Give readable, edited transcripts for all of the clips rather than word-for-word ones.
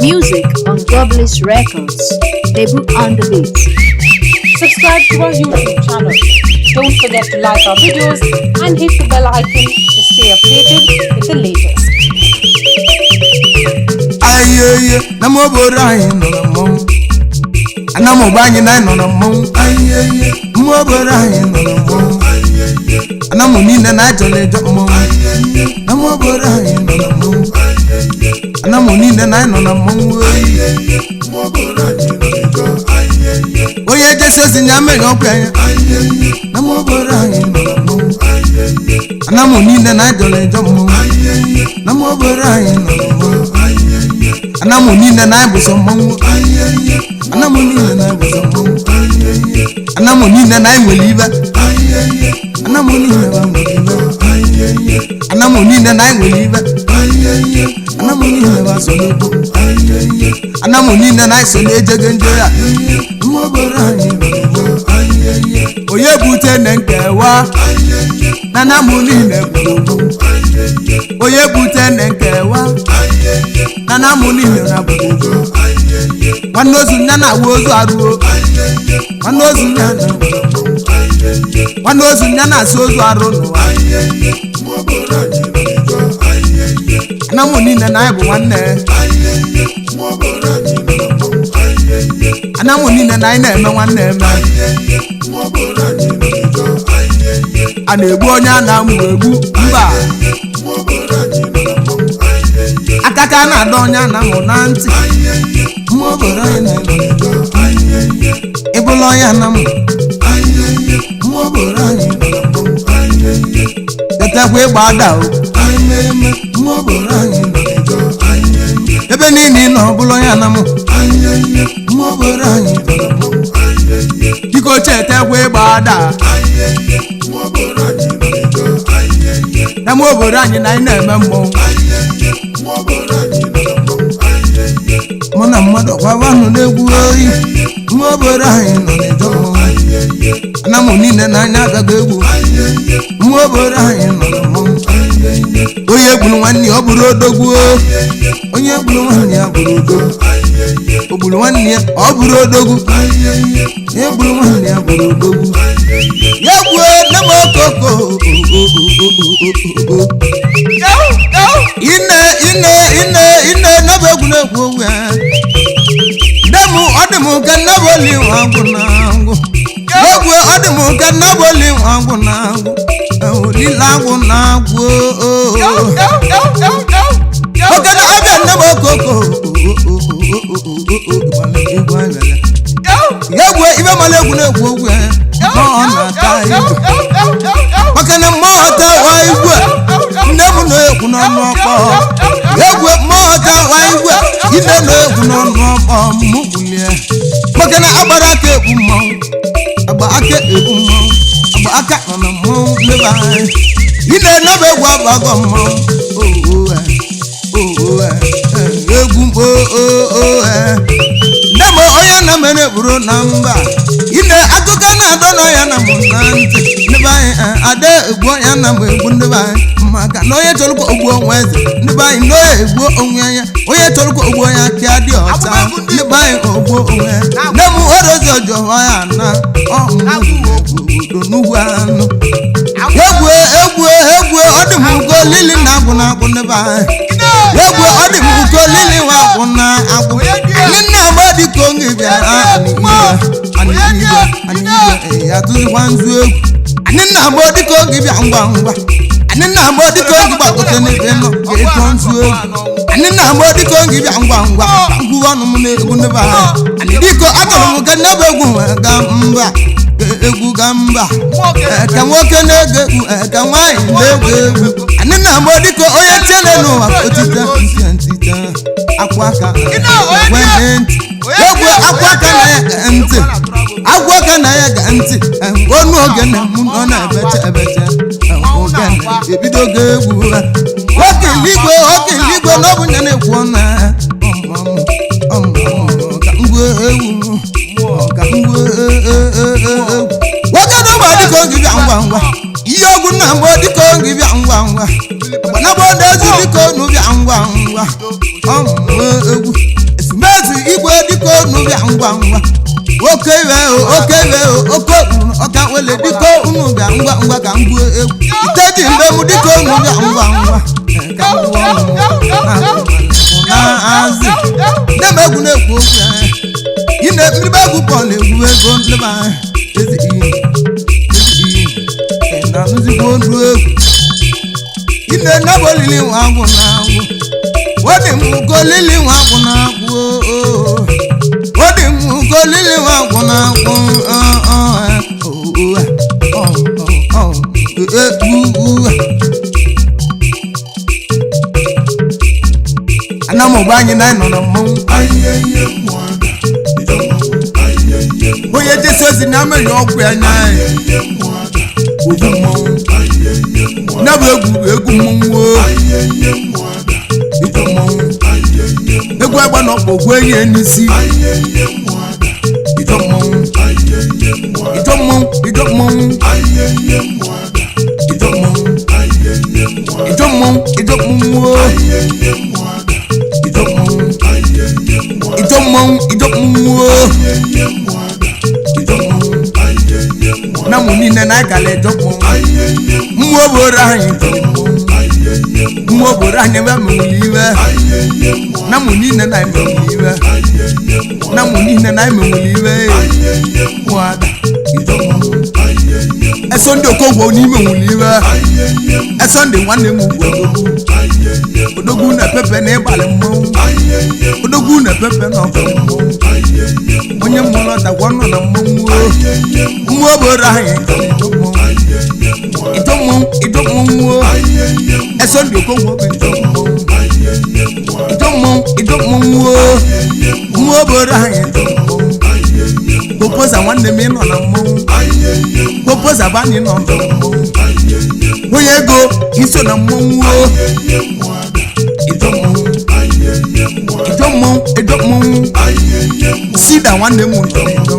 Music on Goblins Records. Debut on the beat. Subscribe to our YouTube channel. Don't forget to like our videos and hit the bell icon to stay updated with the latest. Ayeye na m obodo anyị nọ na mmọnwụ, anamụgba anyị na anyị nọ na mmọnwụ. Ayeye, mma obodo anyị nọ na mmọnwụ, anamụ niile na ajọla ịjọ mmọnwụ. Na m obodo anyị nọ na mmọnwụ, anamụ niile na anyị nọ na mmọnwụ. Onye jesi ozi nya mere ọkwa ya. Na m obodo anyị nọ na mmọnwụ, anamụ niile na ajọla ịjọ mmọnwụ. Na m obodo anyị nọ na mmọnwụ, anamụ niile na anyị bụ sọ mmọnwụ. Anamụ niile na anyị bụ sọ mmọnwụ. Anamụ niile na anyị nwere ibe. Anamụ niile na anyị nwere ibe. Anamụ niile na anyị nwere ibe. Anamụ niile na so n'egwu. Anamụ niile na anyị so n'ejege nje ya. Mma obodo anyị nwere ibe. Onye bute na nkewa na anamụ niile bụ ogwu. Onye bute na nkewa na anamụ niile na bụ ogwu. Nwanne ozu nya na-awụ ozu arụo. Nwanne ozu nya na nwanne ozu nya na-asụ ozu arụ n'ụwa. Anamụ niile na anyị bụ nwanne. Anamụ niile na anyị na-eme nwanne eme. A na-egbu onye a na-amụ egbu mba. Aka ka a na-adọ onye a na-amụ na ntị. Mma obodo anyị na-eme. Ịbụla onye anamụ. Mma obodo anyị tetekwa ịgba ada o. Mma obodo anyị ebe niile ị nọ ọbụla onye anamụ. Mma obodo anyị biko chetekwa ịgba ada. Na mma obodo anyị na anyị na-eme mmọnwụ. Mụ na mmadụ gbabanụ n'egwu oyi. Mma obodo anyị nọ n'ịjọ mmọnwụ. Anamụ niile n'anya agago egwu. Mma obodo anyị nọ na mmọnwụ. Onye gburu nwanne ya ọ bụrụ odogwu. Onye gburu nwanne ya bụrụ odogwu. O gburu nwanne ya ọ bụrụ odogwu. Onye gburu nwanne ya bụrụ odogwu. Ya gbuo nne m okoko. Ine ine ine ine n'ebe egwu na-egwu ogwu ya. Nne m ọ dị m nke nnaboli nwa agwụ na agwụ. Egwu ọ dị m nke nnaboli nwa agwụ na agwụ. Olile agwụ na agwụ. Oke na abịa nne m okoko. Ya egwu ibe mara egwu na-egwu ogwu ya. Ọ na-ata igwe. Maka na mmụọ tawa igwe. Nne m na-ekwu n'ọnụ ọkpọ. Egwu mmụọ tawa igwe. Ine na-ekwu n'ọnụ ọkpọ mụ bulie. Maka na agbara aka ekwu mmọnwụ. Agba aka ekwu mmọnwụ. Agba aka nọ na mmọnwụ n'ebe anyị. Ine nebe egwu abago mmọnwụ. Oo oo egwu oo nne m onye na mere bụrụ na mba. Ine akụkọ na-adọ na ya na mụ na ntị ndebe anyị ada egbu ya na m egbu ndebe anyị maka na onye chọrọkwa ogbu onwe eze ndebe anyị na onye egbuo onwe ya. Onye chọrọkwa ogbu onye aka dị ọcha ndebe anyị ogbuo onwe ya. Nne m orozi ọjọọ ya na ọmụobodo n'ugwu anụ. Egwu egwu egwu ọ dị m ugo lili na agwụ na agwụ ndebe anyị. Egwu ọ dị m ugo lili nwa agwụ na agwụ. Anyị nna agba dịka onye bịara anyị igwe anyị igwe ya tụzikwa nzu egwu. Anyị nna agba dịka oge bịa ngwa ngwa. Anyị nna agba dịka oge gbagote n'ebe nọ ka ịtụ nzu egwu. Anyị nna agba dịka oge bịa ngwa ngwa. Ngwụ ọnụ m na-egwu ndebe anyị. Anyị dịka achọrọ m ka nnebe egwu nwee gaa mba. Egwu ga mba. Ka nwoke na-ege egwu ka nwaanyị na-egwu egwu. Anyị na-agba dịka onye tiele n'ụwa otite ntị ntite akwa aka ekwe ntị. Egwu akwa aka na-ege ntị. Agwa aka na-ege ntị. Onu ogene mụ nọ na-ebeche ebeche. Ogene ebido ga egwu. Oke eluigwe oke eluigwe na ọ bụ ya na-ekwu ọnụ. Ka ngwa egwu ka ngwa egwu. Nwoke na ụgbọ dịka oge bịa ngwa ngwa. Ihe ọgwụ nna mgbe dịka oge bịa ngwa ngwa. Agbanabọ na-ezu dịka onu bịa ngwa ngwa. Ọmụ egwu. bịa ngwa ngwa oke iwe oke iwe oke okpuru ọka wele dịka unu bịa ngwa ngwa ka m gbuo egwu ite ji mgbe m dịka unu bịa ngwa ngwa ka m gbuo na-azị nne m egwu na-ekwu okwu ya ị na-ekpiribe egwu bọọlụ egwu ego ndị be anyị ezi ihe ezi ihe ị na-anụzikwa olu egwu ị na-enebe olili nwa agwụ na agwụ wọ́n mú kó lílì wọn kùnà kú ooo wọ́n mú kó lílì wọn kùnà kú anamọ̀gbọ́ anyị na nọ na mmọnwụ onye jesi ozi na amịrị ọgwụ ya nya anyị ogwu mmọnwụ ya bụ egwu egwu mmọnwụ o ijọ mmọnwụ egwu agba na ọkpọ ogwu enyi n'isi ijọ mmọnwụ ijọ mmọnwụ ijọ mmọnwụ ijọ mmọnwụ ijọ mmọnwụ ijọ mmọnwụ o ijọ mmọnwụ ijọ mmọnwụ ijọ mmọnwụ o ijọ mmọnwụ na mụ niile na akala ijọ mmọnwụ mmụọ obodo anyị ijọ mmọnwụ mmụọ obodo anyị ebe mewuli iwe na mụ niile na emewuli iwe na mụ niile na emewuli iwe mụada ijọ mmọnwụ eso ndị okogwo n'ime nwuli iwe eso ndị nwanne m ugwu odogwu odogwu na pepe na ịgbalị mmọnwụ odogwu na pepe na ọgbalị mmọnwụ onye mmụọ ọtagwa nọ na mmọnwụ o mmụọ obodo anyị ijọ mmọnwụ ijọ mmọnwụ ijọ mmọnwụ o eso ndị okogwo bụ ijọ mmọnwụ ijọ mmọnwụ ijọ mmọnwụ o mmụọ obodo anyị ijọ mmọnwụ popoza nwanne m ịnọ na mmọnwụ popoza bụ anyị nọ na mmọnwụ onye ego iso na mmọnwụ o ijọ mmọnwụ ijọ mmọnwụ ijọ mmọnwụ sida nwanne m nọ n'ijọ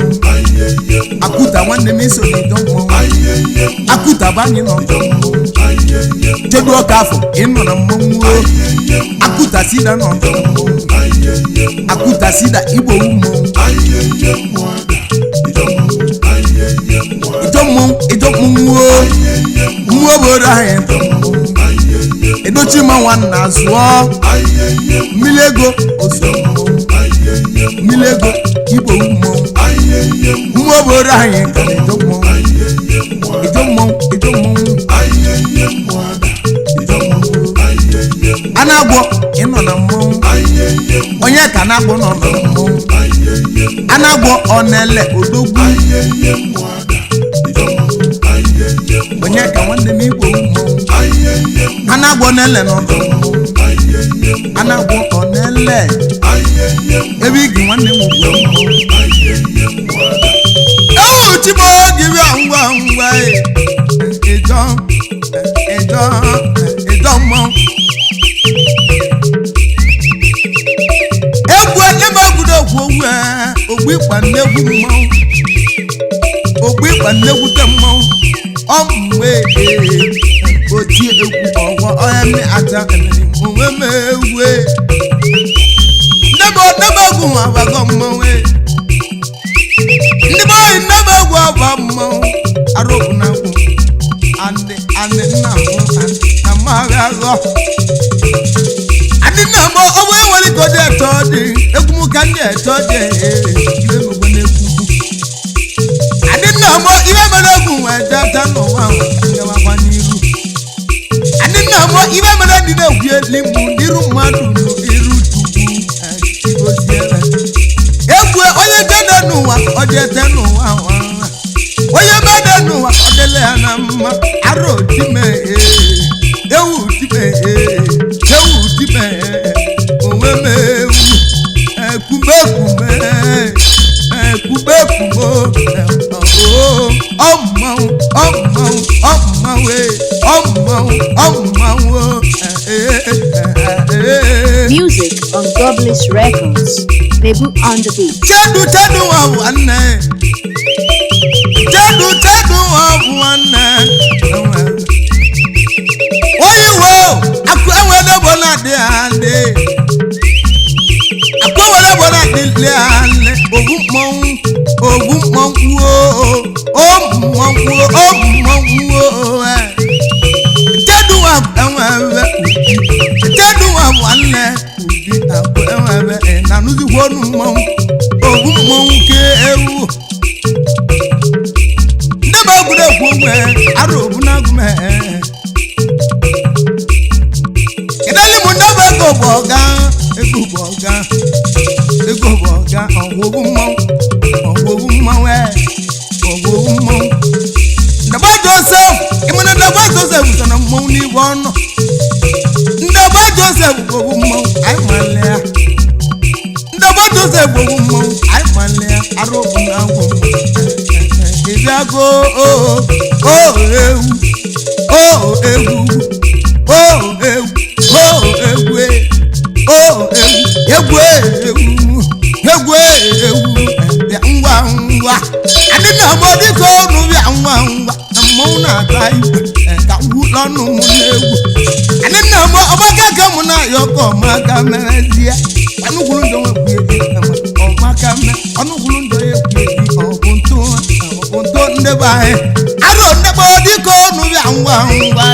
akuta nwanne m iso n'ijọ mmọnwụ akuta bụ anyị nọ na mmọnwụ chedu ọka afọ ịnọ na mmọnwụ o akuta sida nọ na mmọnwụ akuta sida igbo mmọnwụ ijọ mmọnwụ ijọ mmọnwụ o mmụọ obodo anyị ijọ mmọnwụ edochi ma nwanna zụọ mmiri ego ozu mmọnwụ mmiri ego igbo mmọnwụ mmụọ obodo anyị ka na ijọ mmọnwụ ijọ mmọnwụ ijọ mmọnwụ a na-agwọ ịnọ na mmọnwụ onye ka na-agwọ nọ na mmọnwụ a na-agwọ ọ na-ele odogwu onye ka nwanne m igbo mmọnwụ a na-agwọ na-ele nọ na mmọnwụ a na-agwọ ọ na-ele ebe igi nwanne m ugwu mmọnwụ ewu chigbo gị bịa ngwa ngwa ịjọ ịjọ ịjọ mmọnwụ egwu onye m egwudo egwu ogwu ogbu ịkpa nnegwu mmanwụ ogbu ịkpa nnekwute mmanwụ ọ mgbe oti egwu ọgwọ onye mi aja onwe m egwu nnebe nnebe egwu nwa abago mmanwụ ndị be anyị nnebe egwu aba mmanwụ arụbụ na akwụ andị andị nna mụ na mmaghị aghọ adị nna m ọ bụ enwere ike ọ dị eto dị egwu m ka ndị eto dị iwe megbe na-egwu adị nna m iwe mere egwu nwee tata n'ụwa ahụ gawakwa n'iru adị nna m iwe mere dị na-egwu eli m n'iru mmadụ n'iru chukwu igoziere egwu onye jede n'ụwa ọ dị ete n'ụwa ahụ onye mede n'ụwa ọ dịla ya na mma arụ time ewu time ewu time onwe m ewu ekume ekume ekume ekume ọmmanwụ ọmmanwụ ọmmanwụ ọmmanwụ ọmmanwụ. Music on Goblins Records. Bebu on the beat. Chedu chedu nwa bụ nwanne chedu chedu nwa bụ nwanne onye iwe akụ enwere bụ na adị adị akụ enwere bụ na adị adị Ogbu mmọnwụ, ogbu mmọnwụ o, o mmọnwụ, o mmọnwụ o. Cheduwa enwebe ubi, cheduwa nwanne ubi akụ enwebe na nụzikwa ọnụ mmọnwụ, ogbu mmọnwụ ke ewu. Ndị bụ egwuregwu ogwe arụ obu na agụme. Kedali m ndị bụ ego bụ ọga, ego bụ ọga, ego bụ ọga, ọgwụgwụ mmanwụ, ọgwụgwụ mmanwụ, ọgwụgwụ mmanwụ. Ndaba Joseph, ịmana Ndaba Joseph so na mmanwụ n'igwe ọnụ. Ndaba Joseph bụ ogbu mmanwụ, anyị male ya. Ndaba Joseph bụ ogbu mmanwụ, anyị male ya, arụ ogbu na agwụ. Ịbịago o o ewu, o ewu, o ewu, o ewu, o ewu, egwu ewu, egwu ewu, bịa ngwa ngwa. Adị na agba dịka ọnụ bịa ngwa ngwa na mmanwụ na-ata igwe ka ngwụla ọnụ m n'egwu. Adị na agba ọgbaka ka mụ na-ayọ ka ọmaka merezie. Ọnụkwuru njọ nwekwu ebi ọmaka me, ọnụkwuru njọ ekwu ebi ọ bụ ntụ, ọ bụ ntụ ndebe anyị. Arọ ndebe dịka ọnụ bịa ngwa ngwa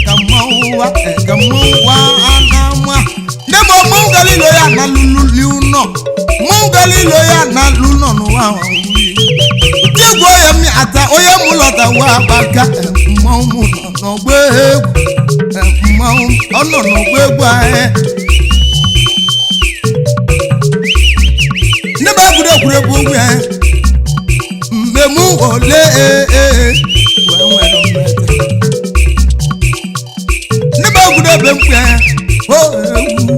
ka mmanwụ wa, ka mmanwụ wa anama. Ndebe mmanwụ galilo ya na lululi ụnọ, mmanwụ galilo ya na lulọ n'ụwa ahụ. Egwu onye m ata onye mụ lọta wa agbaka mmanwụ nọ n'ọgba egwu, mmanwụ ọ nọ n'ọgba egwu anyị. Ndị bụ egwuregwu egwu anyị mgbe mụ ole ee wee nwere mmeta. Ndị bụ egwuregwu mkpe o egwu,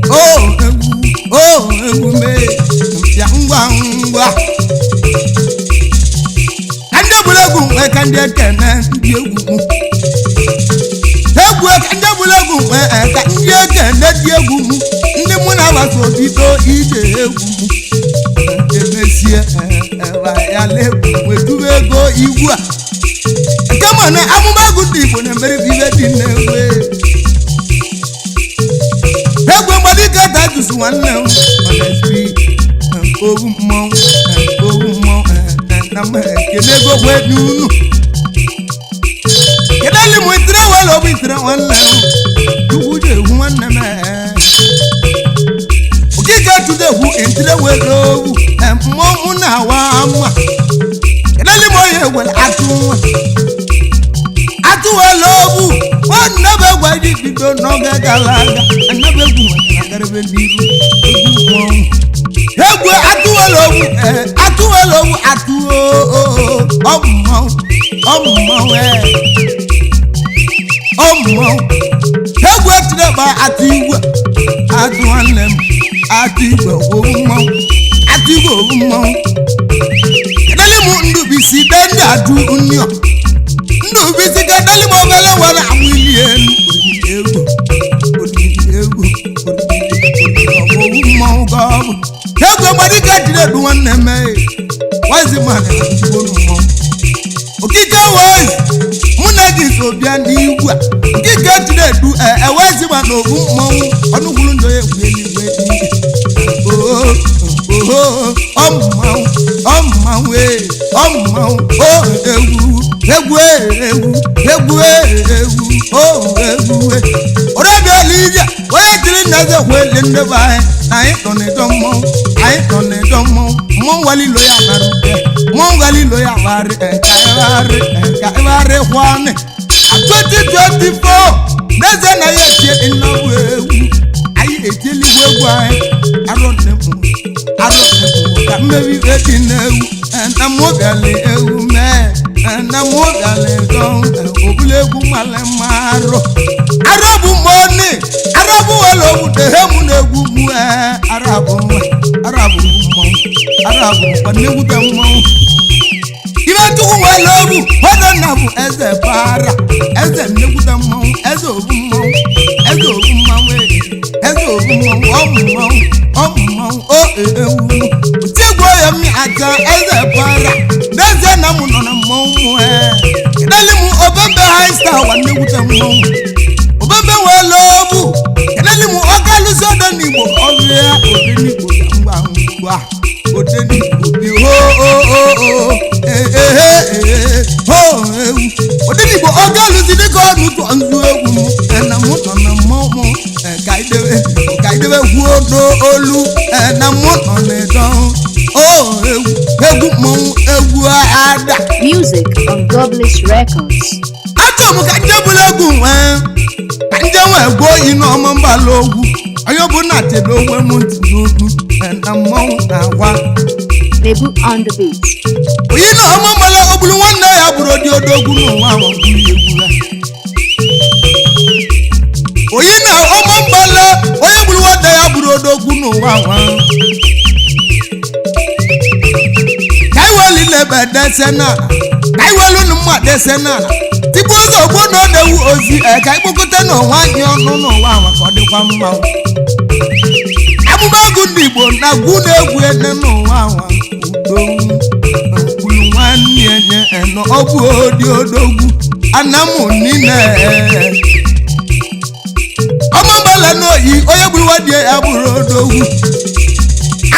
o egwu, o egwu mee bịa ngwa ngwa. Ka ndị egwuregwu nwee ka ndị ekene ndị egwu mụ. Egwu ka ndị egwuregwu nwee ka ndị ekene ndị egwu mụ. Ndị mụ na-agbaso bido ije egwu mụ. Emesie ya legwu wetube ego igwu a. Nke ma na amụma egwu ndị Igbo na-emere ibe dị n'egwu. Egwu mgbadike Titus nwanne m ọ na-esi owu mmọnwụ, owu mmọnwụ na m ekele ego kwe n'unu. Kedali m itire wele obi itire nwanne m Chukwu ji egwu nwanne m. Okike tudegwu itire wele owu mmọnwụ na-awa ama. Kedali m onye wele atụ nwa atụ wele owu nwanne bụ egwu anyị bido n'oge gara aga. Anabụ egwu nwetara garebe n'iru egwu mmọnwụ. Egwu atụwela owu, atụwela owu, atụo ọ mmọnwụ, ọ mmọnwụ, ọ mmọnwụ. Egwu etirekpa atụ igwe, atụ nwanne m, atụ igwe owu mmọnwụ, atụ igwe owu mmọnwụ. Kedali m Ndubisi be ndị adụ nniọ. Ndubisi kedali m obele nwere amụ ili elu. Egwu, egwu, owu mmọnwụ ka ọ bụ. Egwu mgbadike jiri edu nwanne m wazi mana olu mmọnwụ. Okike wezi mụ na gị so bịa n'igwe a. Okike jiri edu ewezi ma na obu mmọnwụ ọnụkwuru njọ ya egwu eluigwe ihe. Oo oo ọ mmọnwụ, ọ mmọnwụ ọ mmọnwụ o egwu, egwu egwu, egwu egwu o egwu. Ọrịabịala ije onye tiri nna eze kwele ndị be anyị na anyị tọ n'ịdọ mmọnwụ, anyị tọ n'ịdọ mmọnwụ. Mmọnwụ walilo ya bara ube, mmọnwụ walilo ya barị ka ịgharị ka ịgharị kwanị. 2024 n'eze na ya etie nnabụ egwu anyị etieligwe egwu anyị arọ nne m, arọ nne m ka mmebi ibe dị n'egwu na mụ bịala ewu mee na mụ bịala ịdọ obula egwu mmalị mma arọ arọ bụ mọni arọ bụ wele obodo he mụ na-egwu mụ arọ bụ nwa arọ bụ mmọnwụ arọ bụ nwanne mmọnwụ. Ibe chukwu nwere obu ọdọ nna bụ eze para eze nnekwute mmọnwụ eze obu mmọnwụ eze obu mmanwụ eze obu mmọnwụ ọ mmọnwụ ọ mmọnwụ o ewu otiegwu ya mmi aja eze para n'ezie na mụ nọ na mmọnwụ kedali m obebe high star wa nnekwute mmọnwụ obebe nwere obu kedali m ọka alụsị ọdọ n'igbo ọrụ ya odenigbo ya ngwa ngwa. Biko nụtụ nzu egwu m na mụ nọ na mmọnwụ, ka idebe ka idebe kwuo n'olu na mụ nọ n'ịdọ o egwu egwu mmọnwụ egwu ada. Music on Godless Records. Achọ m ka nje bụrụ egwu nwee ka nje nwee gbuo oyi n'ọma mgbala ogwu onye ọbụla chere onwe m ntị n'olu na mmọnwụ na-agwa. Nebu on the beat. Oyi na ọma mgbala ogburu nwanne ya bụrụ dị odogwu n'ụwa ahụ bụrụ egwu ya. Oyi na ọma mgbala onye gburu nwanne ya bụrụ odogwu n'ụwa ahụ ka iwelu lebe dese n'ala ka iwelu na mma dese n'ala tupu ụzọ ogbo na odewu ozi ka ikpokọta n'onwe anyị ọnụ n'ụwa ahụ ka ọ dịkwa mma. Amụma egwu ndị Igbo na gwu na-egwu ene n'ụwa ahụ udo kwuru nwanne enye eno ọ bụ odi odogwu anamụ niile ọmụgbala n'oyi onye gburu nwanne ya bụrụ odogwu.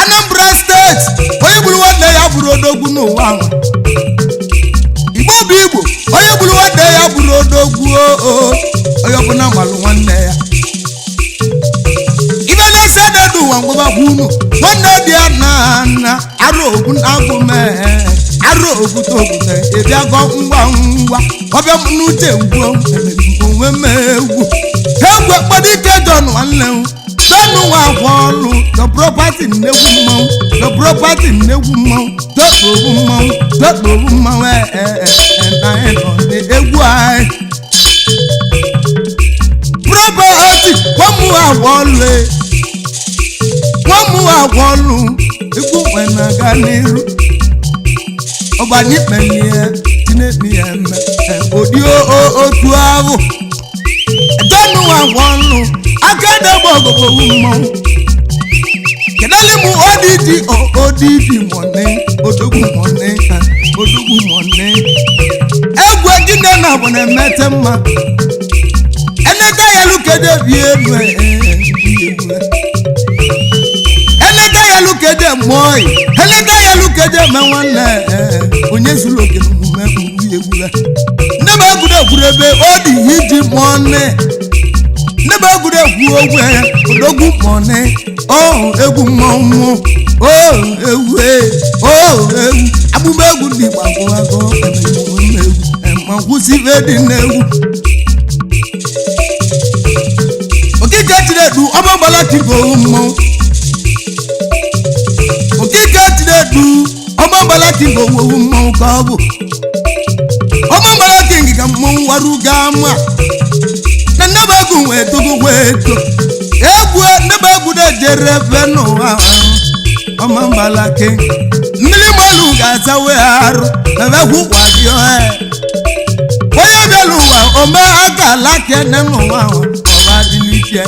Anambra Steeti onye gburu nwanne ya bụrụ odogwu n'ụwa ahụ. Igbo bụ Igbo onye gburu nwanne ya bụrụ odogwu oo onye ọbụla malụ nwanne ya ibe na-ese dedu ụwa mgbabakwa unu nwanne dị ya na na arụ ogwu na agụ mee arụ ogwute ogwute ịbịago ngwa ngwa ọbịa m n'uche ngwuo onwe m egwu egwu ekpodike John nwanne m dọnụ nwa akwa ọlụ the property nnegwu mmanwụ the property nnegwu mmanwụ dọkpogbu mmanwụ dọkpogbu mmanwụ ee na anyị nọ n'egwu anyị property wọ́n mú àwọ̀ ọlụ e wọ́n mú àwọ̀ ọlụ egwu nwe na-aga n'iru ọgbanyikpenie tinemi eme odi otu ahụ dọnụ àwọ̀ ọlụ akadegbe ọgọgọwu mmanwụ kedali mu odidi odidi mọni odogwu mọni odogwu mọni egwu ejide na bụ na emete mma eneka ya lukede bi elu eneka ya lukede mọị eneka ya lukede me nwanne onye zuru oke n'omume ngwu egwu ya nne m egwuregwu ebe ọ dị iji mọni nne m egwuregwu ogwe odogwu mọni oh egwu mmọnwụ oh egwu oh egwu agbụgba egwu ndị Igbo agụagụ egwu ma kwụsị ife dị n'egwu. Okike Chinedu ọmọgbala kigo mmọnwụ Okike Chinedu ọmọgbala kigo owu mmọnwụ ka ọ bụ ọmọgbala king ka mmọnwụ waru gaa ma na nnebe egwu wee togo wee to egwu nnebe egwu na-ejere ebe n'ụwa ọmọgbala king mmiri mmanụ ga-asawe arụ ebe gwụkwa gị onye bịara ụwa ome aka ala kene n'ụwa ọba dịlite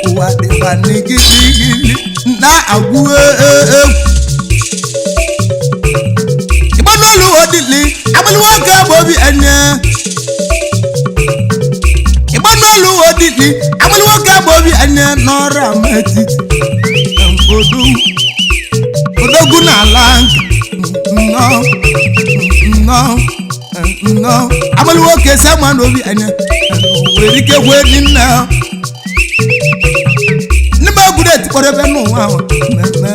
ụwa dịkwa n'igiligili na-agwụ egwu ịgbanolu odili agbali nwoke bụ obi enye ịgbanolu odili agbali nwoke bụ obi enye n'ọrụ ama etiti odogwu n'ala nnọọ nnọọ nnọọ agbali nwoke si ama n'obi anya nwere ike kwee dị nna ndị be egwuregwu etikpọrọ ebe n'ụwa ahụ mmemme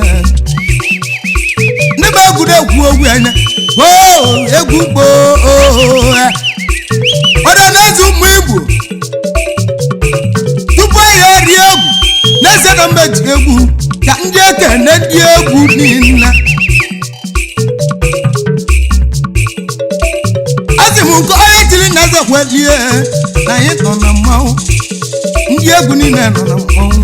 ndị be egwuregwu ogwu anya oo egwu gboo ọdọ na-eze ụmụ Igbo tupu ya eri egwu na-eze na mmeji egwu ka ndị ekene ndị egwu niile asị m nke onye tiri na eze kwelie na anyị nọ na mmanwụ ndị egwu niile nọ na mmanwụ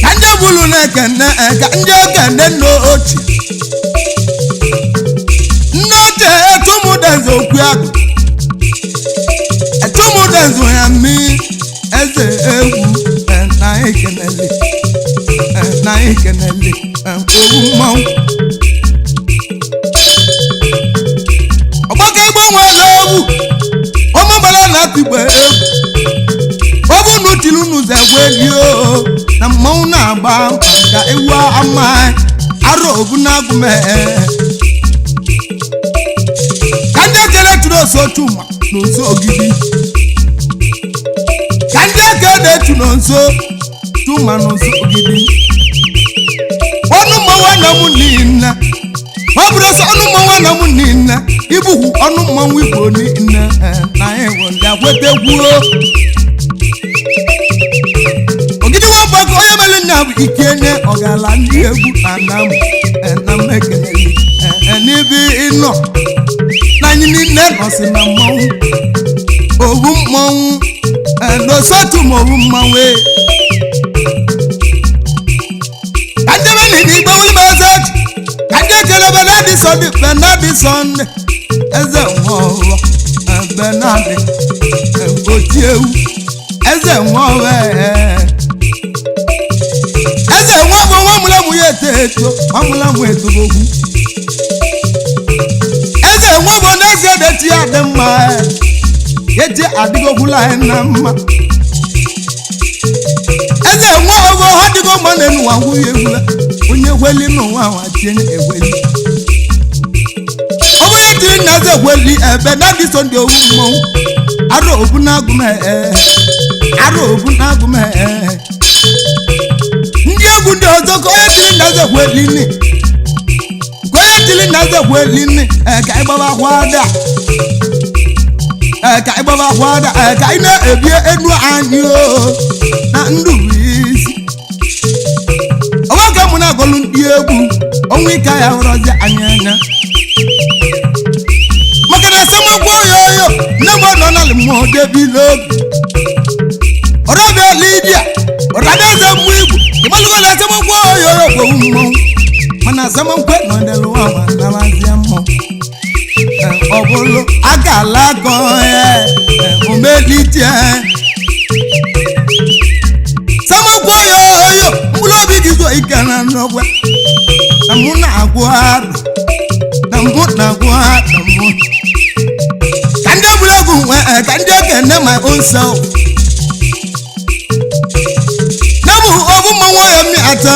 ka ndị bụrụ na-ekene ka ndị ekene nne ochie nne ochie etumudenze okwu agụ etumudenze ya mmi eze egwu na ekenele na ekenele owu mmanwụ ọgbakọ egbe nwere egwu ọmụgbara na-atụgbe egwu ọ bụ na utili unu zegwelie na mmanwụ na-agba ka ewu ama arụ obu na agụme n'osochuma n'oso ogidi ka ndị eke na-echu n'nso chuma n'oso ogidi. Ọnụ mmanwụ nna m niile, ọ bụrụ sọ ọnụ mmanwụ nna m niile, ibukwu ọnụ mmanwụ Igbo niile, na anyị bụ ndị akwetekwuo ogidi nwambakọ. Onye mere nna bụ ikenye ọgala ndị egwu na nna m, na m ekeleli n'ebe ịnọ na anyị niile nọsị na mmanwụ owu mmanwụ n'osotu ma owu mmanwụ ka ndị be nile igbe wuli m eze ji ka ndị ekele Benadi Sunday, Benadi Sunday eze nwaọrụ, Benadi otiewu eze nwaọrụ, eze nwa bụ nwa mụlamụ ya eto eto, nwa mụlamụ etogogwu. Eze nwa bụ n'ezie dechi ya dị mma, echi adịgokwula anyị na mma. Eze nwa ogo ha dịgo mma na n'ụwa nwunye egwula onye gweli n'ụwa nwa tinye egweli ọ bụ onye tiri na eze gweli ebe na dị Sunday owu mmọnwụ arụ obu na agụm, arụ obu na agụm. Ndị egwu ndị ọzọ ka onye tiri na eze gweli ni, ka onye tiri na eze gweli ni, ka anyị gbaba akwa ada, ka anyị gbaba akwa ada, ka anyị na-ebi enu anyị o na ndụ bụ isi ọnwa ka mụ na-agọlụ ndị egwu ọnwa ike ya hụrọzi anya anya maka na esemokwu oyo oyo nne m nọ n'ala mmụọ debile obi ọrọbịa Lidia ọradaeze mmụọ Igbo ịgbalụgo na esemokwu oyo oyo bụ mmọnwụ, mana esemokwu nọdelu nwa nabazie mmụọ ọ bụlụ akala akọ omelitie samokwu oyo oyo mkpụrụ obi gị zo ike na nnọgwa na mụ na-agwụ arụ na mụ na-agwụ arụ mụ ka ndị egwuregwu nwee, ka ndị ekene my own self na bụ obu mmanwụ ya mi ata,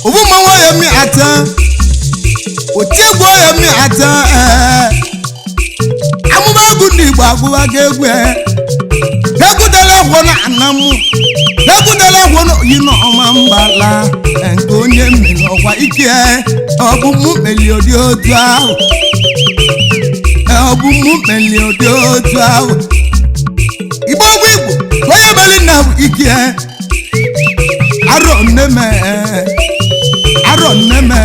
obu mmanwụ ya mi ata, otiegwu ya mi ata. Amụma egwu ndị Igbo agwụwago egwu egwudela egwu na anamụ egwudela egwu na oyi na ọma mbala nke onye mmeri ọkwa ike ọ bụ mụ meli ụdị otu ahụ, ọ bụ mụ meli ụdị otu ahụ. Igbo ogwu Igbo onye meli nna bụ ike arọ nneme, arọ nneme.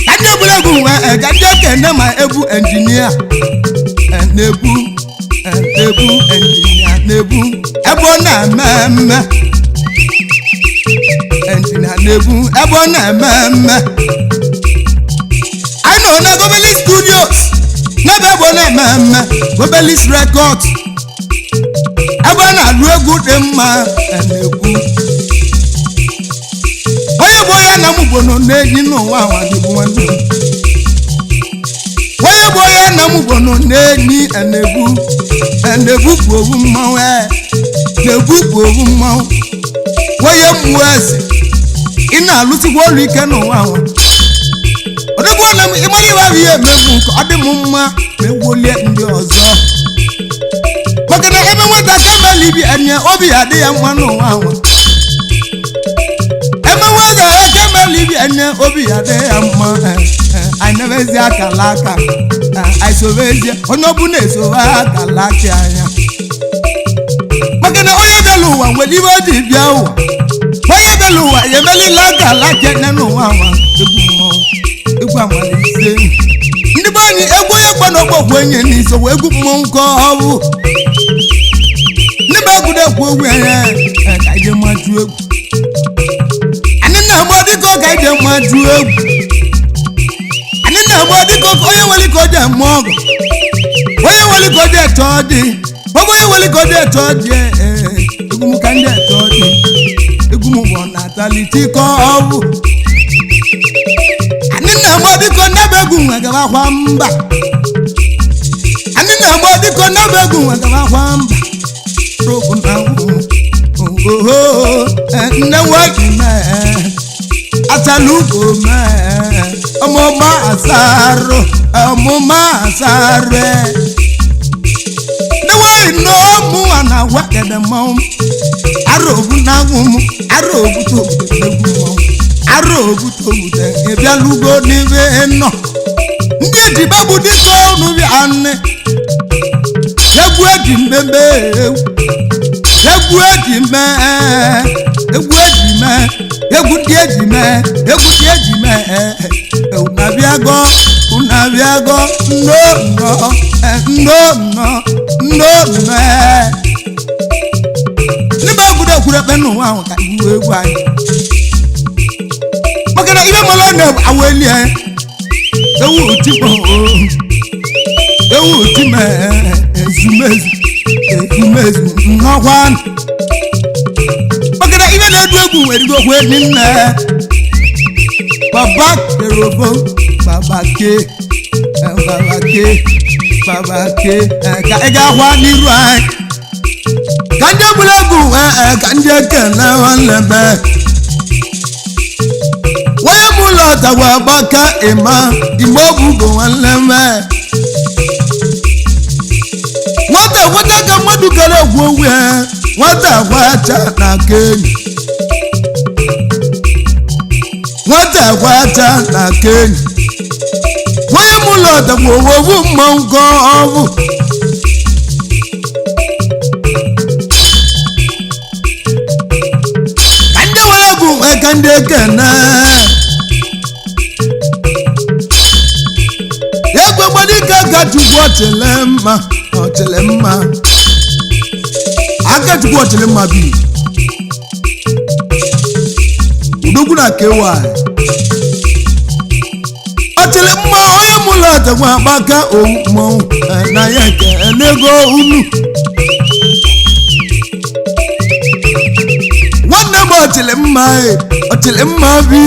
Ka ndị egwuregwu nwee, ka ndị ekene ma egwu injinia na-ebu na-ebu injinia na-ebu ebe ọ na-eme mme, injinia na-ebu ebe ọ na-eme mme. Anyị nọ na Gobelis Studios n'ebe ebe ọ na-eme mme, Gobelis Records ebe ọ na-alụ egwu dị mma na-ekwu onye bụ onye na m bụ nọ na-enyi n'ụwa nwa dịbụ nwanne m. Onye bụ onye na m bụ nọ na-enyi na-ebu na-ebu bụ owu mmanwụ, na-ebu bụ owu mmanwụ. Onye mmụọ eze ị na-alụsikwa ọrụ ike n'ụwa nwa odogwu na m ịmara iwe ahụ ihe emegbu nke ọ dị m mma ma ewulie ndị ọzọ maka na ebe nwata ka emela ibi anya obi ya adị ya mma n'ụwa nwa ebe nwata aka emela ibi anya obi ya adị ya mma. Anyị na-emezi akala aka anyị sobezie onye ọbụla esobe akala aka anya maka na onye bịala ụwa nwere ibe o ji bịa ụwa, onye bịala ụwa ya emelila akala aka nne n'ụwa nwa. Egwu mmọnwụ egwu amalise ndị be anyị egwu onye gba n'ọgbọgwụ enye n'iso wee egwu mmọnwụ ka ọ bụ ndị be egwu na-ekwu egwu ya ka ije maju egwu anyị na-agba dịka ka ije maju egwu anyị na-agba dịka onye nwere ike oje eme ọgụ, onye nwere ike oje eche ọ dị ọbụ onye nwere ike oje eche ọ dị. Egwu m ka ndị eche ọ dị egwu m bụ na-atalite ike ọ bụ anyị na-agba dịka ndebe egwu nwegara akwa mba, anyị na-agba dịka ndebe egwu nwegara akwa mba robu na oho nne nwaanyị mee Achalugo mee ọmụma asarụ ọmụma asarụ. Ndị nwanyị n'ọmụwa na-agwa kede mmanwụ arụ obu na-agwụ m arụ obu togbute n'egwu mmanwụ arụ obu togbute ịbịalugo n'ebe nọ ndị ejibe bụ dịka ọnụ bịa nne egwu eji mmemme egwu eji mee egwu eji mee egwu ndị eji mee egwu ndị eji mee unabịago unabịago nno nnọ nno nnọ nno nnọ. N'ime egwuregwu ekwurekpe n'ụwa ahụ ka iwu egwu anyị maka na ibe mara na-aweli ewu tikpọ ewu time ezumezu ezumezu nnọkwa maka na ibe na-edu egwu nwere igokwe nne baba kerobo baba ke baba ke baba ke ka ị ga-ahwa n'iru anyị ka ndị egwuregwu ka ndị ekene nwanne mee onye m ụlọ tagwa agbaka ịma igbe obugo nwanne mee nwata nwata ka mmadụ kere egwu ogwu ya nwata gwacha na aka enyi nwata gwacha na aka enyi onye m ụlọ tagwa owu mmanwụ ka ọ bụ ka ndị nwere egwu ka ndị ekene egwu gbadike ka Chukwu ọchịlị mma ọchịlị mma aka Chukwu ọchịlị mma bi udogwu na kewa ọchịlị mma onye mụlọ ọchịkwa akpaka owu mmọnwụ na ya nke enego unu nwanne m ọchịlị mma ọchịlị mma bi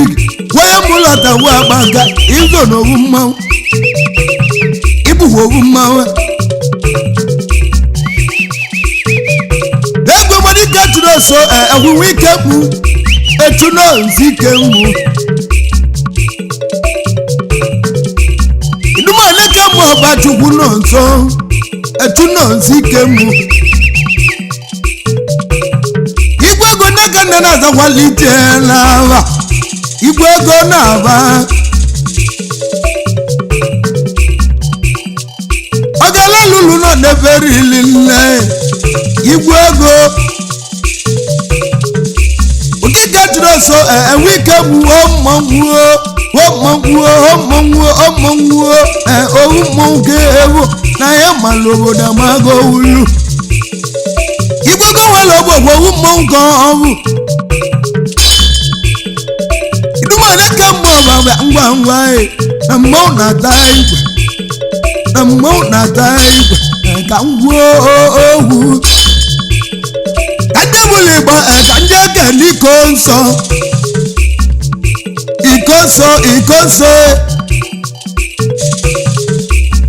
onye mụlọ ọchịkwa akpaka izo na owu mmanwụ ịbụkwa owu mmanwụ egwu gbadike chụrụ ọsọ ehụrụ ike mụ echu nọọsụ ike mụ idumaleke mụ ọbachukwu nọ nso echu nọọsụ ike mụ igwe ego nne nne na-azakwala ije n'aba igwe ego na-aba ọgala lulu nọ n'efere ili nne igwe ego okike jụrụ ọsọ enwe ike gbuo mmọnwụ mmọnwụ mmọnwụ mmọnwụ owu mmọnwụ ka ewu na ya mara obodo amago wulu igwe ego nwere ogbogbo owu mmọnwụ ka ọ bụ idumale ka mgbe ọbaba ngwa ngwa na mmọnwụ na-ata igwe na mmọnwụ na-ata igwe ka ngwuo owu ka ndị bụla igbo ka ndị ekele iko nsọ iko nsọ iko nsọ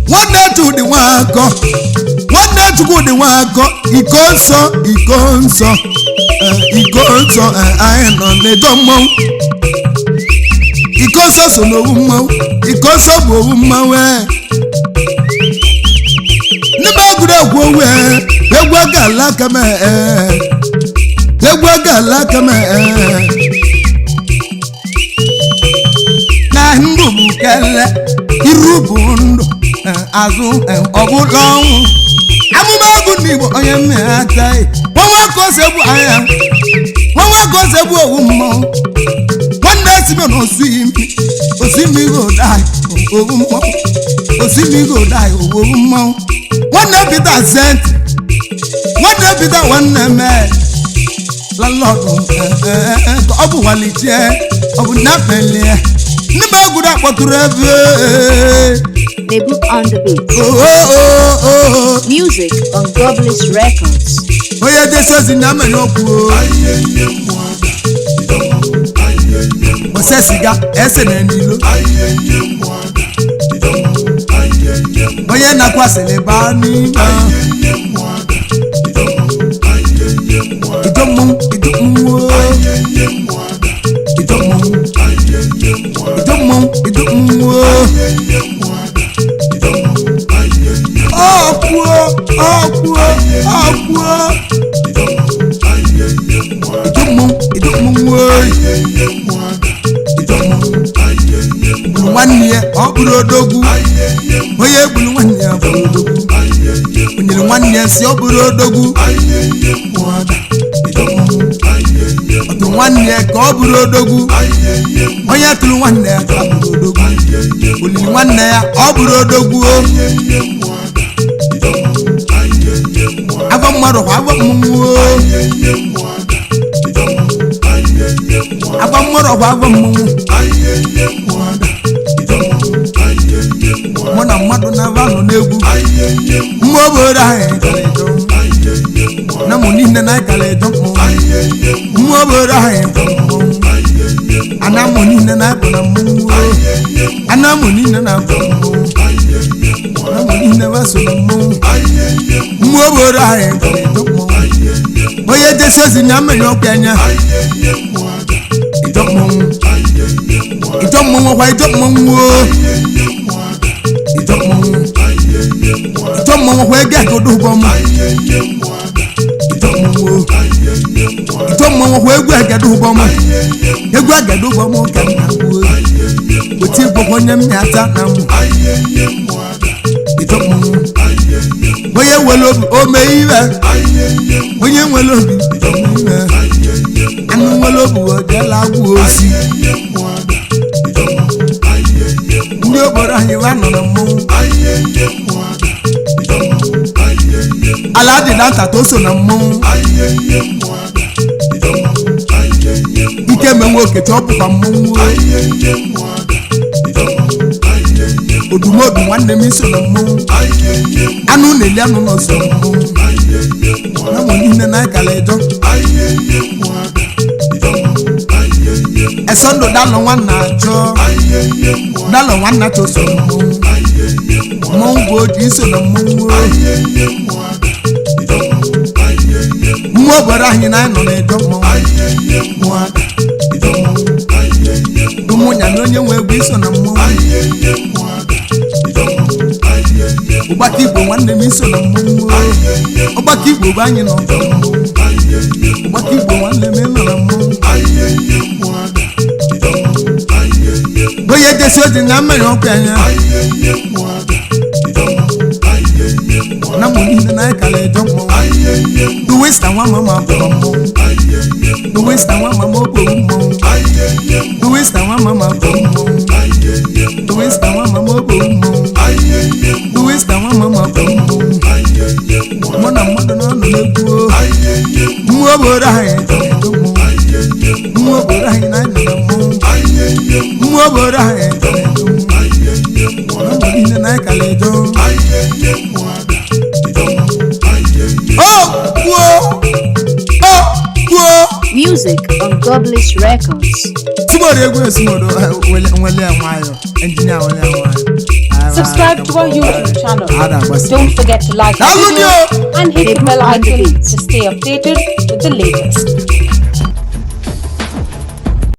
nwanne Chudi Nwakọ nwanne Chukwudi Nwakọ iko nsọ iko nsọ iko nsọ anyị nọ n'edo mmọnwụ iko nsọ so n'owu mmanwụ iko nsọ bụ owu mmanwụ n'ime egwuregwu owu egwu agala kama egwu agala kama na ndụ bụ kele iru bụ ndụ azụ ọbụla ọnwụ amụma egwu n'Igbo onye mmehata nwanwa ka ose bụ anya nwanwa ka ose bụ owu mmọnwụ nwanne esime na osimiri osimiri odai owu mmọnwụ osimiri odai owu mmọnwụ nwanne Peter sent nwanne Peter nwanne mee lalọdụ ka ọ bụ walitie ọ bụ nnafelie ndị m egwuru akpọtụrụ ebe Nebu on the beat. Music on Godless Records. Onye desi ozi na mmiri okwu ose siga ese na n'ilo onye na-akwasịrị baa n'ime ido mmọnwụ ido mmọnwụ ido mmọnwụ. bụrụ odogwu. Onye gburu nwanne ya bụrụ odogwu. Onyere nwanne ya si ọ bụrụ odogwu. Ọtụ nwanne ya ka ọ bụrụ odogwu. Onye tụrụ nwanne ya ka ọ bụrụ odogwu. Olili nwanne ya ọ bụrụ odogwu o. Agwa mmadụ kwa agwa mmụọ o. Agwa mmadụ kwa agwa mmụọ. Mụ na mmadụ na-aba nọ n'egwu. Mma obodo anyị kara ịjọ. Na mụ niile na anyị kara ịjọ mmọnwụ. Mma obodo anyị bụ mmọnwụ. Ana mụ niile na abụ na mmọnwụ o. Ana mụ niile na abụ mmọnwụ. Na mụ niile ba so na mmọnwụ. Mma obodo anyị kara ịjọ mmọnwụ. Onye jesi ozi na mmiri ọkụ anya. Ịjọ mmọnwụ. Ịjọ mmọnwụ kwa ịjọ mmọnwụ o. Ịjọ mmọnwụ. Ịjọ mmọnwụ kwa ego egodo ụgwọ m. Ịjọ mmọnwụ o. Ịjọ mmọnwụ kwa egwu egedo ụgbọ m. Egwu egedo ụgbọ m ka m na-agwụ. Oti egwu onye m na-ata na mụ. Ịjọ mmọnwụ. Onye nwere obi o mee iwe. Onye nwere obi o mee iwe. Anụ nwere obi o jeela agwụ osi. Ndị obodo anyị wa nọ na mmọnwụ. Ala dị na nta to so na mmọnwụ. Ike me nwoke chọọ pụkwa mmọnwụ o. Odumodu nwanne m iso na mmọnwụ. Anụ na-eli anụ nọ so na mmọnwụ. Na mụ niile na akara ịjọ. Ẹsọ ndụ dalọ nwanna achọ. Dalọ nwanna chọ so na mmọnwụ. Mmọnwụ bụ oji iso na mmọnwụ o. Mmụọ obodo anyị na anyị nọ na-edo mmọnwụ. Ụmụnya na onye nwe egwu iso na mmọnwụ. Ụgbaka Igbo nwanne m iso na mmọnwụ o. Ọgbakọ Igbo bụ anyị nọ na mmọnwụ. Ụgbaka Igbo nwanne m ịnọ na mmọnwụ. Onye jesi oji na mmiri ọkụ anya. Na mụ niile na anyị kara ejo mmọnwụ. Duwista nwa mama bụ mmọnwụ. Duwista nwa mama ọ bụ mmọnwụ. Duwista nwa mama bụ mmọnwụ. Duwista nwa mama ọ bụ mmọnwụ. Duwista nwa mama bụ mmọnwụ. Mụ na mmadụ nọ n'egwu o. Mmụọ obodo anyị nọ na-ejo mmọnwụ. Mmụọ obodo anyị na anyị nọ na mmọnwụ. Mmụọ obodo anyị nọ na-ejo mmọnwụ. Na mụ niile na anyị kara ejo. O kwuo! O kwuo! Music on Godless Records. Tomorrow egwu esimodo nwele nwayọ engineer nwele nwayọ. Subscribe to our YouTube channel. Don't forget to like our Download videos and hit the bell icon to stay updated with the latest.